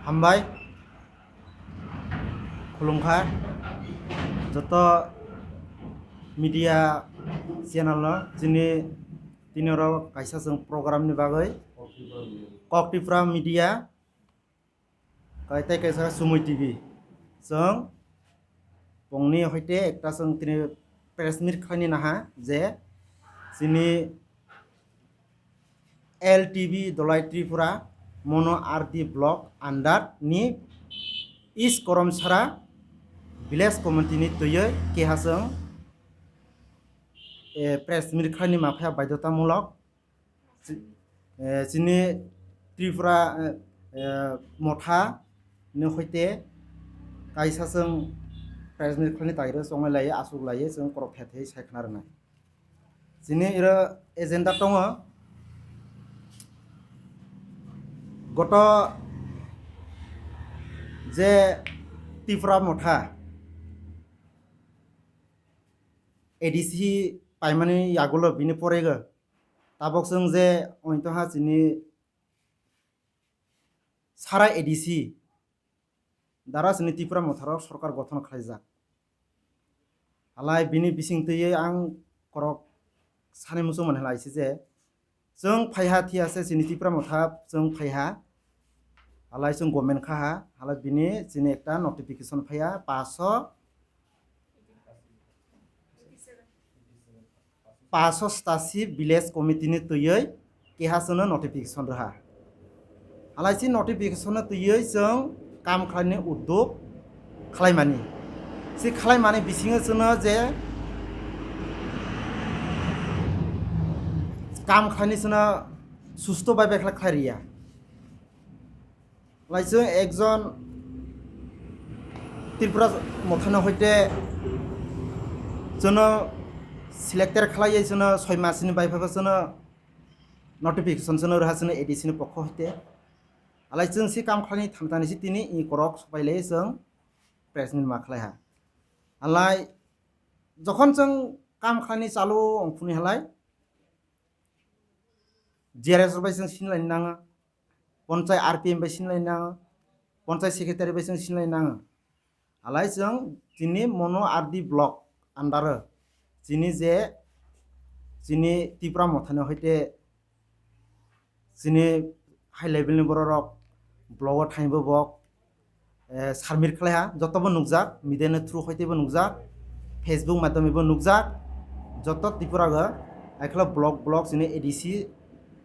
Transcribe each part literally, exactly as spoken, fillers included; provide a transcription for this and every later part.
Hambai, khulumkha joto media channel no, chini tini oro kaisa chwng program ni bagwi Kok Tipra Media, kai tei kaisa Sumui T V, chwng bongni hoite ekta chwng tini press meet khlaini naha je chini L T B Dolai Tripura Mono R D block under ni East Koromsara village committee ni twiwi keha chwng, eh, press meet khlaini mapha baidhotamulok. Chi-, eh, chini Tripura, eh, eh, motha ni hoite kaisa chwng press meet khlaini taiwi chonglai lai, aswk lai chwng korok the the sai khna rwnai. Chini iro agenda tongo. Goto je Tipra motha A D C paimani yagulo bini porego tabok chwng je ointoha chini sara A D C dara chini Tipra motharok sorkar gothon khlaijak. Halai bini bising twiwi ang korok sani muchung mani halai se je, chwng phaiha thiya se chini Tipra motha chwng phaiha. Halai chwng government kha ha, halai bini chini ekta notification phaiya, paso, paso stasi village committee ni twiwi keha chwngno notification rwha. Halai si notification no twiwi chwng kam khlaini udduk khlaimani. Si khlaimani bisingo chwngno je kam khlaini chwngno susto bai bai khlai khlai riya. Laisung ekjon Tripura mothano hoite chwngno selected khlaiwi chwngno soi masni bai phaiba chwngno notification chwngno rwha chwngno A D C ni pokho hoite. Alai chwng si kam khlaini thamtani si tini i korok sopai lai chwng press meet ma khlai ha. Alai jokhon chwng kam khlaini chalu ongphuni halai G R S bai chwng sinilai nango. Ponchai R P M bai sinilai nango, ponchai secretary bai chwng sinilai nango. Alai chwng chini Mono R D block under o chini je chini Tipra mothani hoite chini high level ni bororok block o thangwi bo bok eh, submit khlai ha, joto bo nukjak, media ni through hoite bo nukjak, Facebook madhyome bo nukjak, joto Tripura go, aikhla block, block chini A D C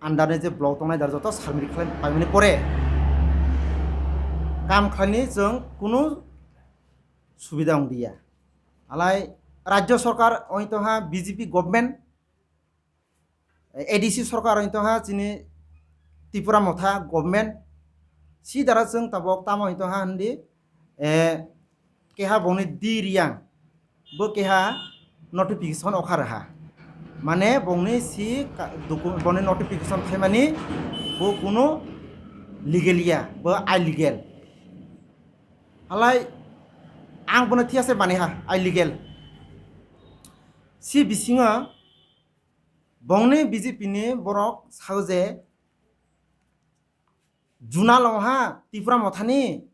under ni je block tongnai dar joto submit khlai paimani pore kam khlaini chwng kunu subida wng diya. Alai rajyo sarkar oi tongha B J P government, A D C sarkar hwn tongha chini Tripura motha government si dara chwng tabok tamo hwn tongha hwndi, eh, keha bongni D Riyang bo keha notification okha rwha, mane bongni si ka-, docu-, boni notification phaimani bo kunu legal ya, bo illegal. Halai ang bono thiyase manwi ha, illegal. Si bisingo bongni B J P ni borok sao je junal wngha Tipra mothani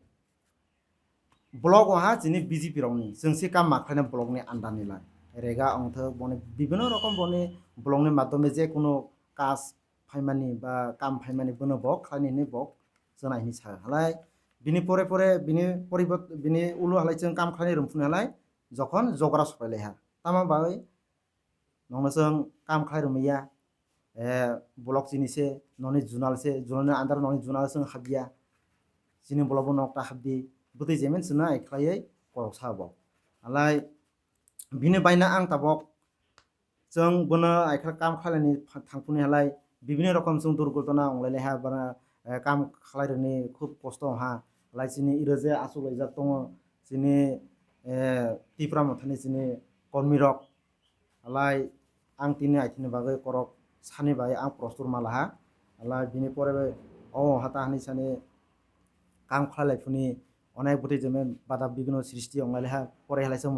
block wngha chini B J P rokni, chwng se kam ma khlaina block ni under ni lai. Rega wngthok boni bibino rokom boni block ni madhyome je kono kaj phaimani ba kam phaimani bono bo khlaini hinwi bo chwng nai hinwi sa halai. Bini pore pore bini poribot-, bini ulo halai chwng kam khlaini rwngphuni halai jokhon jogra sopai lai ha. Tamo bagwi nongno chwng kam khlai rwmaya, eh, block chini se, noni junal se, junal ni under noni junal chwng habya. Chini block bo nokta habdi. Bwtwi jemen chwngno ai khlaiwi koroksa bo. Alai bini baino ang tabok chwng bono ai khe kam khlaini pha-, thangphuni halai bibini rokom chwng durgutona wnglai lai ha, bana, eh, kam khlai rwni khub kosto wngha. Alai chini iro je achuk laijak tongo chini, eh, Tipra mothani chini kormi rok. Alai ang tini aithini bagwi korok sani bai ang prostur malaha. Alai bini pore bai o hata hani sani kam khlai lai phuni onek bwtwi jemen bada bigno srishti wnglai lai ha. Pore halai se,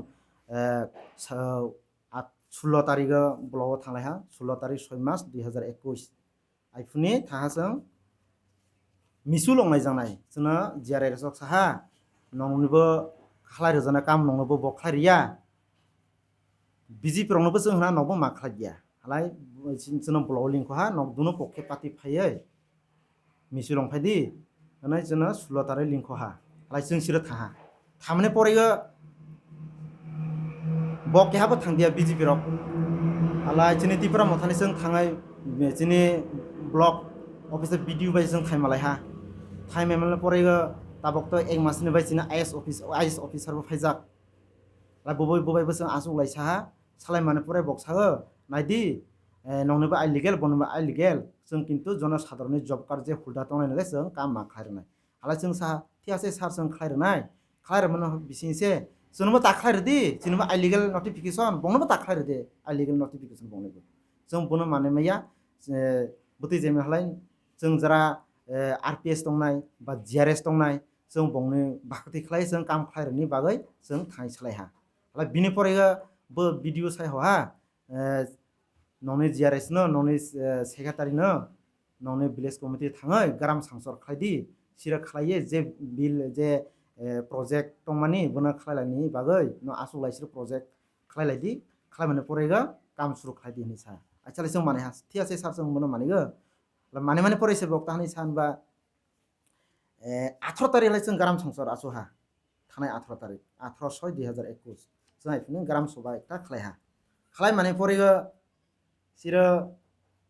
eh, sa-, at-, sullo tarigo blogo thanglai ha, sullo tarik soi mas dui hazar ekush. Ai phuni thaha chwng Misul wnglaijaknai chwngno G R S rok saha, nongnibo khlai rwjaknai kam nongnobo bo khlai rwya. B J P roknobo chwng hwnna nokbo ma khlai ya. Halai chwngno blogo lingkho ha, nok duno pokhe party phaiwi misul wng phai di. Hwnwi chwngno sulo tarwi lingkho ha. Halai chwng siro thaha. Thamani pore o bo keha bo thang dia B J P rok. Halai chini Tipra Mothani chwng thangai chini block office B D O bai chwng thai malai ha. Thai mai mani pore o tabok to ek mas ni bai chini I S office, I S officer bo phaijak. Halai bo bai, bo bai bo chwng aswk lai saha. Salai mani pore bok sago, "Nai di, eh, nongni bo illegal, boni bo illegal. Chwng kintu jono sadharonni job card je hulda tongnai nai le chwng kam ma khlai rwnai." Halai chwng saha, "Thik ase sir, chwng khlai rwnai." Khlai rwmano bising se, "Chwngno bo ta khlai rwdi, chini bo illegal notification, bongno bo ta khlai rwdi, illegal notification bongni bo." Chwng bono manwi maya, eh, bwtwi jemai halai chwng jara, eh, R P S tongnai ba G R S tongnai, chwng bongni bakti khlai chwng kam khlai rwni bagwi chwng thai salai ha. Halai bini pore o bo B D O sai ho ha, eh, nongni G R S no, nongni, eh, secretary no, nongni village committee thangwi gram sangsor khlai di, sira khlai ye je bill, je, eh, project tongmani bono khlai laini bagwi no aswk lai sira project khlai lai di, khlai mani pore o kam suru khlai di hinwi sa. Acha le chwng manwi ha, thik ase sir, chwng bono mani go. Manwi mani pore se bok ta hinwi sa hwnba, eh, atharo tarik lai chwng gram sangsor aswk ha. Thanai atharo tarik, atharo soi dui hazar ekus. Chwng hai phano gram sabha ekta khlai ha. Khlai mani pore o siro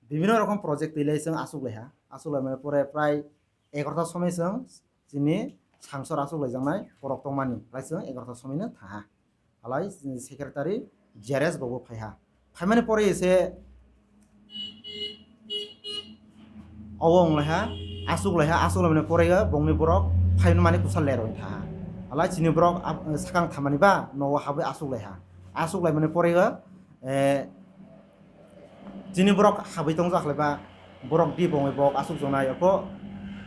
bibhinno rokom project twi lai chwng aswk lai ha. Aswk lai mani pore prai egarota somoi chwng chini sangsor aswk lai jaknai borok tongmani. Lai chwng egarota somoi no tha ha. Halai chini secretary G R S bo bo phai ha. Phaimani pore se obo wng lai ha, aswk lai ha, aswk lai mani pore o bongni borok phaimani kusa ler wng tha ha. Halai chini borok ap-, sakang thamani ba nogo habwi aswk lai ha. Aswk lai mani pore o, eh, chini borok habwi tongjak lai ba borok di bongwi bok aswk jonai oko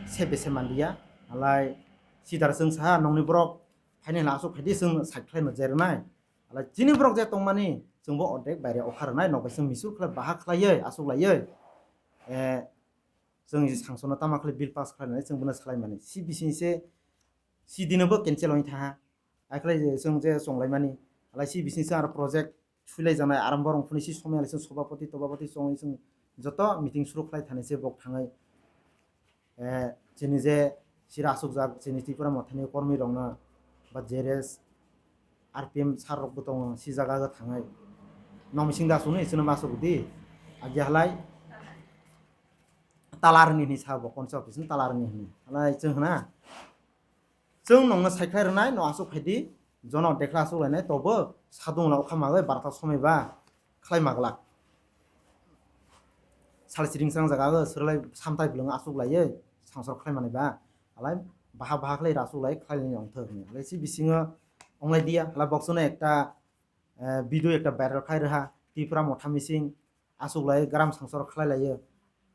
se bese manliya. Halai sidar chwng saha nongni borok phaini hwnla aswk phaidi chwng side khlai no je rwnai. Halai chini borok je tongmani chwngbo ordek baire okha rwnai, nok bai chwng misul khlai baha khlaiwi aswk laiwi, eh, chwng je sangsono tama khlai bill pass khlai nai chwng bono salai mani. Si bising se si dino bo cancel wng tha ha. Ai khlai je chwng je chwng lai mani. Halai si bising se aro project thwi lai janai, aram borong phunui si somoi halai chwng sobapoti tobapoti chwngwi chwng joto meeting suru khlai thani se bok thangwi. Eh, chini je sira asukjak chini Tripura Mothani kormi rokno ba J R S, R P M sir rokbo tongo, si jaga o thangwi. Nong bising da asuknwi chwngno ma asuk di. Agi halai talarni hinwi sa bo, constituency office ni talarni hinwi. Halai chwng hwna. Chwng nongno saikhlai rwnai, no asuk phaidi, jono dekla asuk lainai, tobo sadung la okha magwi barata somoi ba khlai maglak. Sal siring srang jaga o swrwlai samtai bwlwng asuk laiwi sangsor khlai manai ba, alai baha baha khlai asuk lai khlai lai ongthok hinwi. Alai si bisingo onglai dia, hala boksono ekta, eh, video ekta viral khai rwha, Tipra Motha mising, asuk lai gram sangsor khlai laio.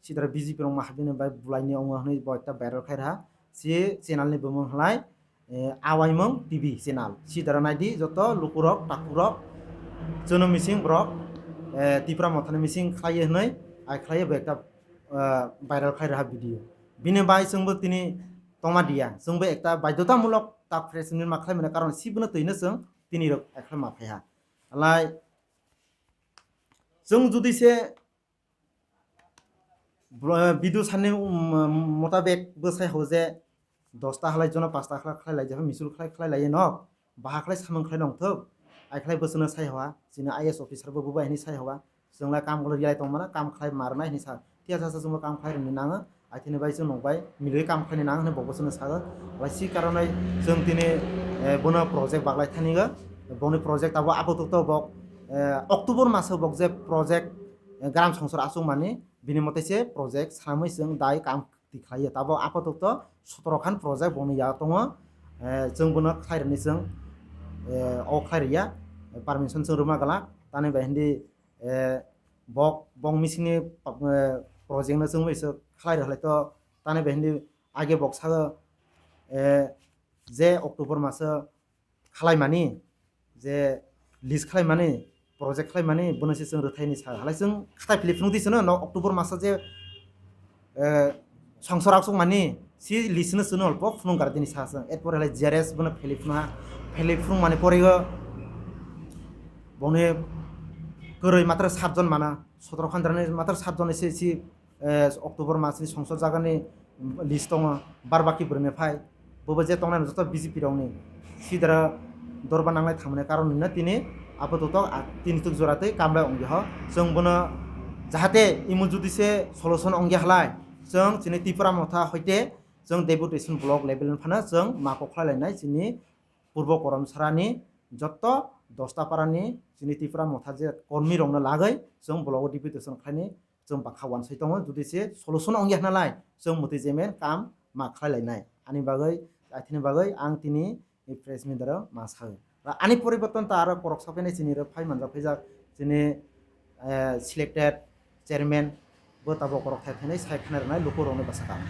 Sidra B J P rok ma habini bai bulai ni ongo hwnwi bo ekta viral khai rwha. Si channel ni bumung hlai, eh, Awaimung T V channel. Sidra naidi joto lukurok, takurok, chwngno mising borok, eh, Tipra Mothani mising khlaiwi hwnwi ai khlaiwi bo ekta, eh, viral khai rwha video. Bini bai chwngbo tini tongma diya. Chwngbo ekta baidhotamulok tak press release ma khlai mano, karon si bono twino chwng tini rok ekhlai ma phaiha. Alai chwng judi se bro-, video sani, um, motabek bwsai ho je dosta halai jono pasta khlai khlai lai jepha misul khlai khlai lai no baha khlai samung khlai nongthok ai khlai bwswno sai hoa chini I A S officer bo bubai hinwi sai hoa chwng lai kam golo rilai tong mano kam khlai ma rwnai hinwi sa thia sa sa chwngbo kam khlai rwni nango. Aithini bai chwng nokbai milwi kam khlaini nang hwnwi bo bwswkno sago. Alai si karonwi chwng tini, eh, bono project baglai thani go. Boni project abo apatot to bok, eh, October maso bok je project, eh, gram songsor aswk mani bini mote se project sanamwi chwng dai kam twi khlaiyo. Tabo apatot to sotoro khan project boni ya tongo. Eh, chwng bono khlai rwni chwng, eh, o khlai rwya. Permission chwng rwma gala. Tani bai hindi eh, bok, bok misini pa-, eh, project no chwngwi se khlai rwkhlai to tani bai hindi age bok sago, eh, je October maso khlai mani, je list khlai mani, project khlai mani, bono se chwng rwthai ni sa. Halai chwng khatai philip phunuk di sino, no October maso je, eh, songsor aksuk mani, Si list no chwng olpo phunung gar dini sa chwng. Erpore halai G R S bono pheli phunung ha. Pheli phunung mani pore o boni kwrwi matra sat jon mana. Sotro khandra ni matra sat jon se si, eh, October mas ni songsod jaga ni list tongo. Bar baki bwrwi ni phai. Bobo je tongnai joto B J P rok ni. Sidara dorba nanglai thangmani karon no tini apatot a tini tuk jora tei kamlai ongya ho. Chwng bono jahate imo jodi se solution ongya halai. Chwng chini Tipra Motha hoite chwng deputation block level ni phano chwng ma kok khlai lainai chini Purbo Koromsarani jotto dosta parani chini Tipra Motha je kormi rokno lagwi chwng blogo deputation khlaini chwng bakha wansai tongo, jodi se solution ongya hwnalai chwng mwtwi jemen kam ma khlai lainai. Ani bagwi, aithini bagwi ang tini press meet aro ma sawi. Ani poriborton ta aro korok sapainai chini ro phai manjak phaijak chini, eh, selected chairman bo tabok korok thai thainai sai khna rwnai luku rokni bwsakang.